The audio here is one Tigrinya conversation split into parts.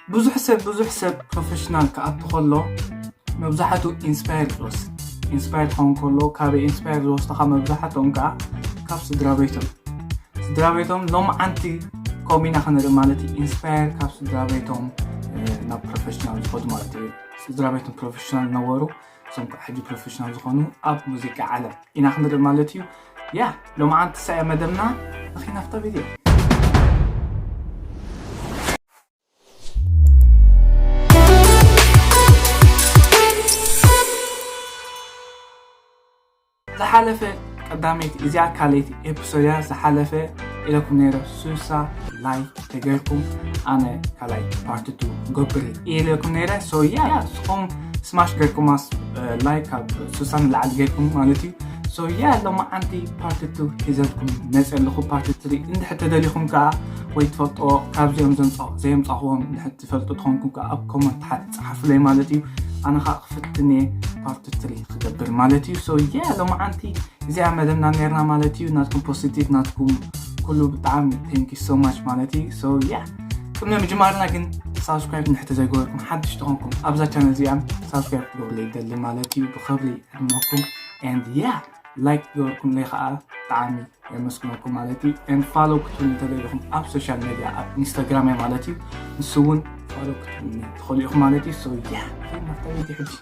ብዙሕ ሰብ ብዙሕ ሰብ ፕሮፌሽናል ክኣቱ ከሎ መብዛሕቱ ኢንስፓየር ዝወስድ ኢንስፓየር ክኸውን ከሎ፣ ካብ ኢንስፓየር ዝወስዱ ከዓ መብዛሕትኦም ከዓ ካብ ስድራ ቤቶም ስድራ ቤቶም ሎም ዓንቲ ኮሚና ክንርኢ ማለት እዩ። ኢንስፓየር ካብ ስድራ ቤቶም ናብ ፕሮፌሽናል ዝኸዱ ማለት እዩ። ስድራ ቤቶም ፕሮፌሽናል ነበሩ፣ እሶም ከዓ ሕጂ ፕሮፌሽናል ዝኾኑ ኣብ ሙዚቃ ዓለም ኢና ክንርኢ ማለት እዩ። ያ ሎም ዓንቲ ሳያ መደብና ንኺናፍታ ቪድዮ ዝሓለፈ ቀዳመይቲ እዚኣ ካልኣይቲ ኤፒሶድያ ዝሓለፈ ኢለኩም ነይረ። ሱሳ ላይክ ተገርኩም ኣነ ካልኣይ ፓርት ቱ ገብር ኢለኩም ነይረ። ሶ ያ ንስኹም ስማሽ ገርኩማስ ላይክ ካብ ሱሳ ንላዕሊ ገርኩም ማለት እዩ። ሶ ያ ሎማዓንቲ ፓርት ቱ ሒዘልኩም መፅእ ኣለኹ። ፓርት ትሪ እንድሕር ተደሊኹም ከዓ ወይ ትፈልጦ ካብዚኦም ዘምፃ- ዘየምፃኹዎም እንድሕር ትፈልጡ ትኾንኩም ከዓ ኣብ ኮመንት ታሕቲ ፀሓፉለይ ማለት እዩ። ኣነ ከዓ ክፍትን እየ ፓርት ትሪ ክገብር ማለት እዩ። ሶ ያ ሎማዓንቲ እዚኣ መደብና ነርና ማለት እዩ። ናትኩም ፖዚቲቭ ናትኩም ኩሉ ብጣዕሚ thank you so much ማለት እዩ። So yeah ቅድሚ ምጅማርና ግን ሳብስክራይብ ንሕተ ዘይገበርኩም ሓድሽ ተኾንኩም ኣብዛ ቻነል እዚኣ ሳብስክራይብ ክገብርለ ይደሊ ማለት እዩ። ብኸብሪ ዕድመኩም and yeah ላይክ ገበርኩም ለይ ከዓ ብጣዕሚ የመስግነኩም ማለት እዩ። And ፋሎ ክትብሉ እንተደለኹም ኣብ ሶሻል ሜድያ ኣብ ኢንስታግራም ማለት እዩ። ንሱ እውን ፋሎ ክትብሉ ትኽእሉ ኢኹም ማለት እዩ። So yeah ናፍታ ቤት ይሕጂ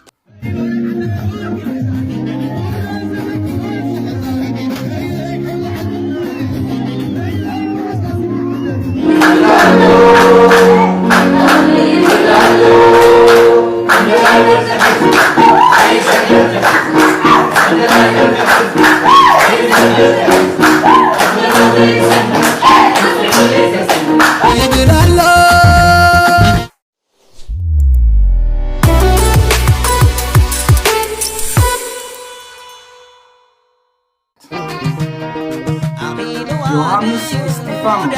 ዮሃንስ እስጢፋኖስ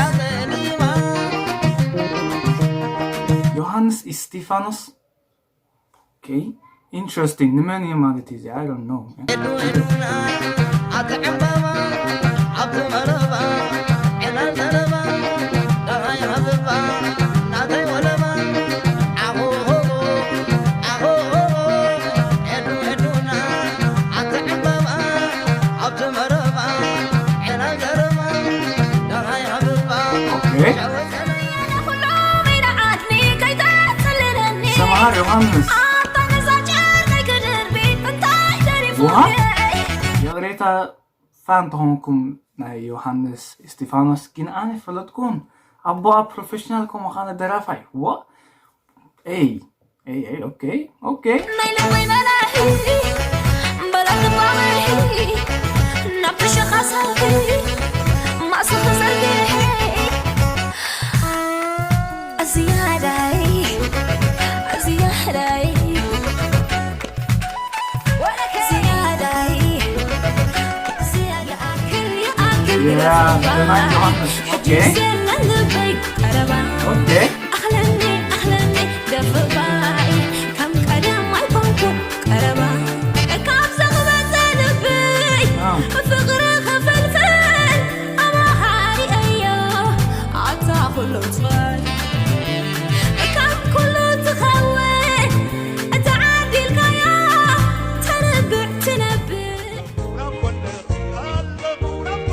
ዮሃንስ እስጢፋኖስ okay interesting ንመን እየ ማለት እዩ I don't know okay ሰምሃር ዮሃንስ ይቕሬታ ፋን ተኾንኩም ናይ ዮሃንስ እስጢፋኖስ ግን ኣነ ፈለጥኩን ኣቦኣ ፕሮፌሽናል ከምዃነ ደራፋይ ወ ኤይ ኤይ ኤይ ኦኬ ኦኬ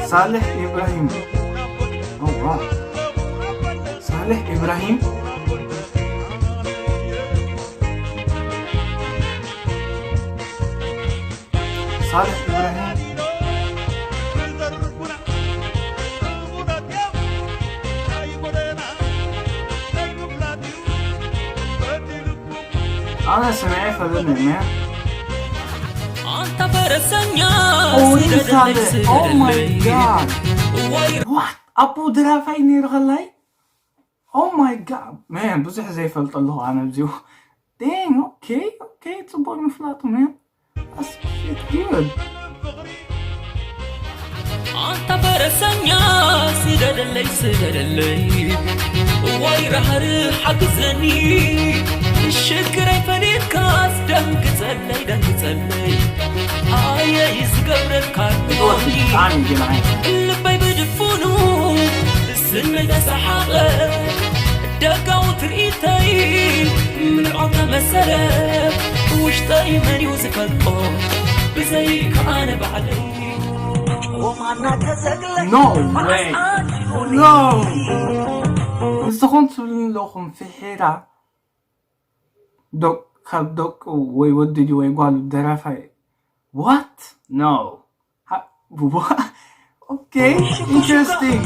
ሳልሕ ኢብራሂም ሳልሕ ኢብራሂም ሳልሕ ኢብራሂም ኣነ ስምዐ ፈለኒ እያ ኣንታ ፈረሰኛ ስገደለይ ስገደለይ ኣቦ ድራፋይ ነይሩ ከላይ Oh my god man ብዙሕ ዘይፈልጥ ኣለኹ ኣነ ኣብዚኡ Dang okay okay ፅቡቅ ምፍላጡ man That's shit good ኣንታ ፈረሰኛ ስገደለይ ስገደለይ እዋይ ራህርህ ሓግዘኒ ሽግረይ ፈሊጥካስ ደንግፀለይ ደንግፀለይ ኣየይ ዝገብረልካ ሞኒ ልበይ ብድፉኑ ስነይ ተሰሓቐ ደጋዊ ትርኢተይ ምልዖ ተመሰለ፣ ውሽጠይ መን እዩ ዝፈልጦ ብዘይካ ኣነ ባዕለይ። No way. No. ንስኹም ትብሉ ኣለኹም ፍሒራ ደቅ ካብ ደቁ ወይ ወዲ ድዩ ወይ ጓሉ ደራፋይ? What? No. Okay, interesting.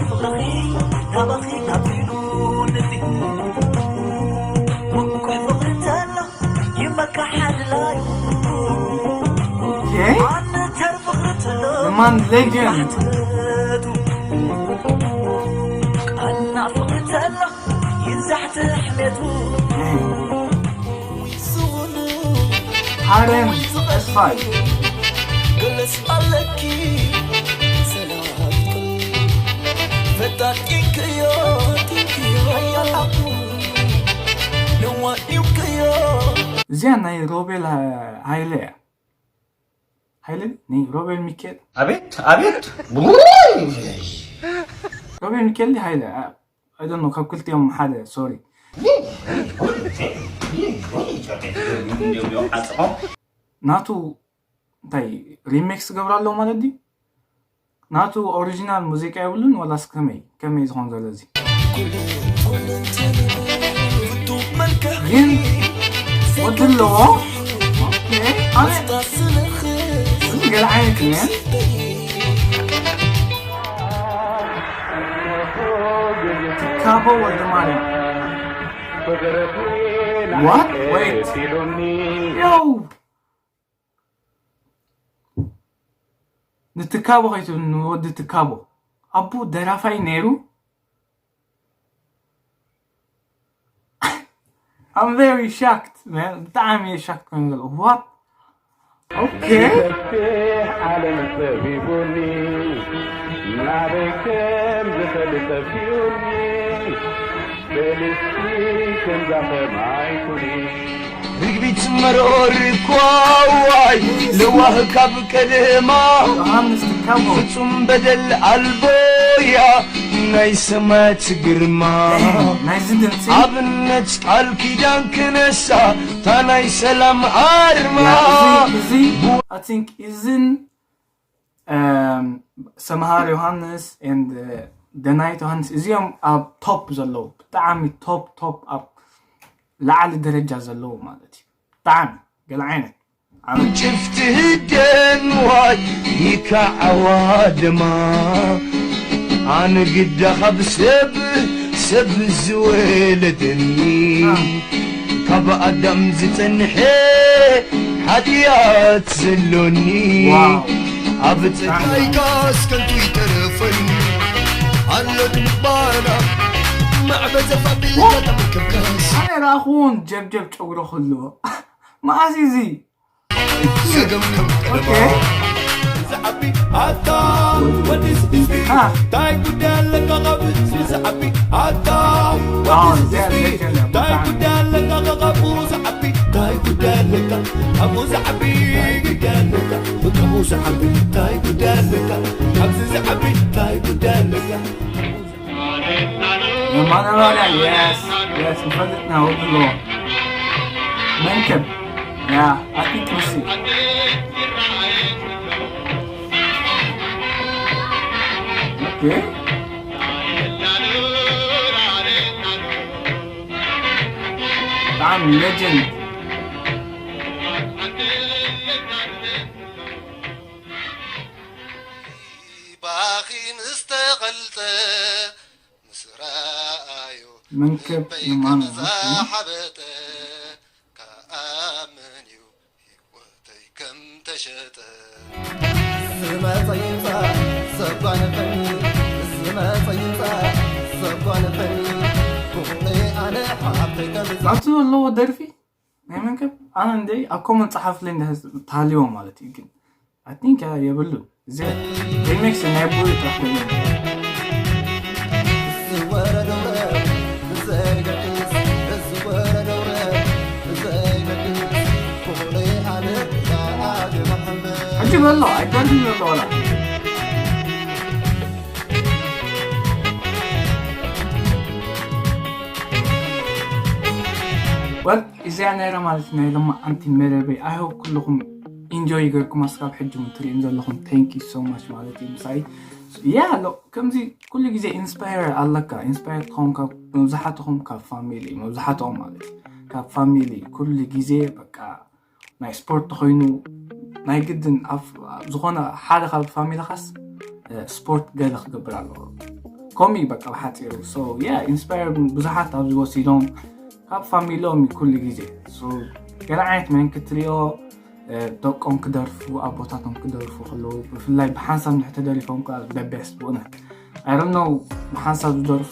Okay. The man legend. Harem Asfal. እዚኣ ናይ ሮቤል ሃይለ እያ። ሃይለ ናይ ሮቤል ሚካኤል። ኣቤት ኣቤት። ሮቤል ሚካኤል ሃይለ። I don't know፣ ካብ ክልቲኦም ሓደ። Sorry። ናቱ እንታይ remix ክገብር ኣለዎ ማለት ድዩ? ናቱ original ሙዚቃ የብሉን ዋላስ ከመይ ከመይ ዝኮን ዘሎ እዚ? ግን ወዲ ኣለዎ። ገለ ዓይነት ትካቦ ወልደማርያም። What? Wait. Yo. ንትካቦ ከይትብል ንወዲ ትካቦ ኣቡ ደራፋይ ነይሩ። I'm very shocked, man. ብጣዕሚ እየ shocked ኮይኑ ዘለኹ። What? Okay. ሰፊሕ ዓለም ጸቢቡኒ ናበይ ከም ዝኸድ ጠፊኡኒ በልስቲ ከምዛ ከማይ ኩኒ ርግቢት መርኦር ኳዋይ ለዋህ ካብ ቀደማ ፍጹም በደል ኣልቦያ ናይ ሰማያት ግርማ ኣብነት ቃል ኪዳን ክነሳ ታናይ ሰላም ኣርማ I think እዝን ሰምሃር ዮሃንስ and ደናይት ዮሃንስ እዚኦም ኣብ top ዘለዉ ብጣዕሚ top top ኣብ ላዕሊ ደረጃ ዘለዉ ማለት እዩ። ብጣዕሚ ገለ ዓይነት ጭፍቲ ህደን ዋይ ይካዓዋ ደማ ኣነ ግዳ ካብ ሰብ ሰብ ዝወለደኒ ካብ ኣዳም ዝጸንሐ ሓጢኣት ዘሎኒ ኣብ ጸጋይካስ ከንቱ ይተረፈኒ ኣሎ ብምባላ ማዕበ ዘፋቢልካ ተመከብካስ ኣነ ረኣኹ እውን ጀብጀብ ጨጉሮ ክህልዎ መዓስ እዚ ሰገም ከም ቀደማ ዝዓቢ ኣታ ወዲስ ህዝቢ እንታይ ጉዳይ ኣለካ ካብ ህዝቢ ዝዓቢ ኣታ ወዲስ ህዝቢ እንታይ ጉዳይ ኣለካ ካብኡ ዝዓቢ እንታይ ጉዳይ ኣለካ ካብኡ ዝዓቢ ጉዳይ ኣለካ ካብኡ ዝዓቢ እንታይ ጉዳይ ኣለካ ካብዚ ዝዓቢ እንታይ ጉዳይ ኣለካ ማነባርያ yes yes ንፈልጥ ኢና ወድሎ መንከብ yeah I think we'll see okay I'm legend ባኺ ምስ ተቐልጠ ምስ ረኣዮ መንከብ ልመና ሓበጠ ከኣምን እዩ ህይወተይ ከም ተሸጠ ዝመፀ ይምፃ ዘጓነፈኒ ዝመፀ ይምፃ ዘጓነፈኒ ብቑመይ ኣነ ሓብተይ ከም ናቱ ዘለዎ ደርፊ ናይ መንከብ ኣነ እንደ ኣብ ኮመንት ጸሓፍለይ እንደ ተሃልዎ ማለት እዩ ግን ኣቲንካ የብሉ እዚ ሪሚክስ ናይ ቡይ ጥራሕ ኮይኑ ዝወረደ ውረድ ብዘይገድስ ዝወረደ ውረድ ብዘይገድስ ብቑመይ ኣነ ኣገባሕምበር ሕጂ በሎ ኣይደርፍን ዘሎ ወላ እዚኣ ነይራ ማለት ናይ ሎማዓንቲ መደበይ። I hope ኩልኹም ኢንጆይ ይገርኩም ኣስካብ ሕጂ እውን ትርእዩም ዘለኹም። Thank you so much ማለት እዩ ምሳይ። ያ ሎ ከምዚ ኩሉ ግዜ ኢንስፓየር ኣለካ። ኢንስፓየር ትኸውን ካብ መብዛሕትኹም ካብ ፋሚሊ፣ መብዛሕትኦም ማለት እዩ ካብ ፋሚሊ። ኩሉ ግዜ በቃ ናይ ስፖርት ተኮይኑ ናይ ግድን ኣብ ዝኾነ ሓደ ካብ ፋሚሊኻስ ስፖርት ገለ ክገብር ኣለዎ። ኮሚ በቃ ብሓፂሩ ኢንስፓየር ብዙሓት ኣብዚ ወሲዶም ካብ ፋሚሎም ኩሉ ግዜ ገለ ዓይነት መን ክትሪኦ ደቆም ክደርፉ ኣቦታቶም ክደርፉ ከለዉ ብፍላይ ብሓንሳብ ንሕ ተደሪፎም ከዓ በቤስት ብእውነት ኣይረነው ብሓንሳብ ዝደርፉ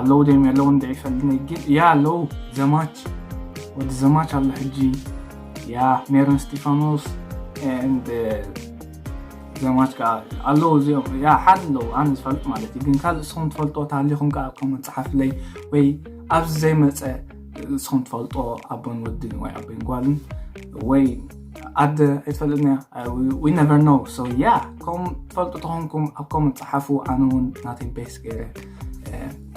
ኣለዉ ደም ያለው እንደ ይፈልግ ግን ያ ኣለዉ ዘማች ወዲ ዘማች ኣሎ ሕጂ ያ ሜሮን ስቲፋኖስ ዘማች ከዓ ኣለዉ እዚኦም ያ ሓደ ኣለዉ ኣነ ዝፈልጥ ማለት እዩ ግን ካልእ ስኹም ትፈልጦ ታሊኹም ከዓ ከም መፅሓፍለይ ወይ ኣብዚ ዘይመፀ ስኹም ትፈልጦ ኣቦን ወድን ወይ ኣቦን ጓልን ወይ ኣደ ኣይትፈልጥን እያ we never know so yeah ከም ትፈልጡ ተኾንኩም ኣብ ኮመንት ፀሓፉ ኣነ እውን ናተይ ቤስ ገይረ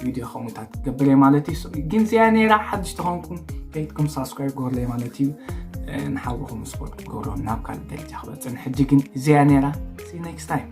ቪድዮ ከምኡታት ክገብር እየ ማለት እዩ ግን እዚኣ ነይራ ሓድሽ ተኾንኩም ከይድኩም ሳብስክራይብ ገበርለይ ማለት እዩ ንሓወኹም ስፖርት ክትገብሮ ናብ ካልእ ደረጃ ክበፅን ሕጂ ግን እዚኣ ነይራ see you next time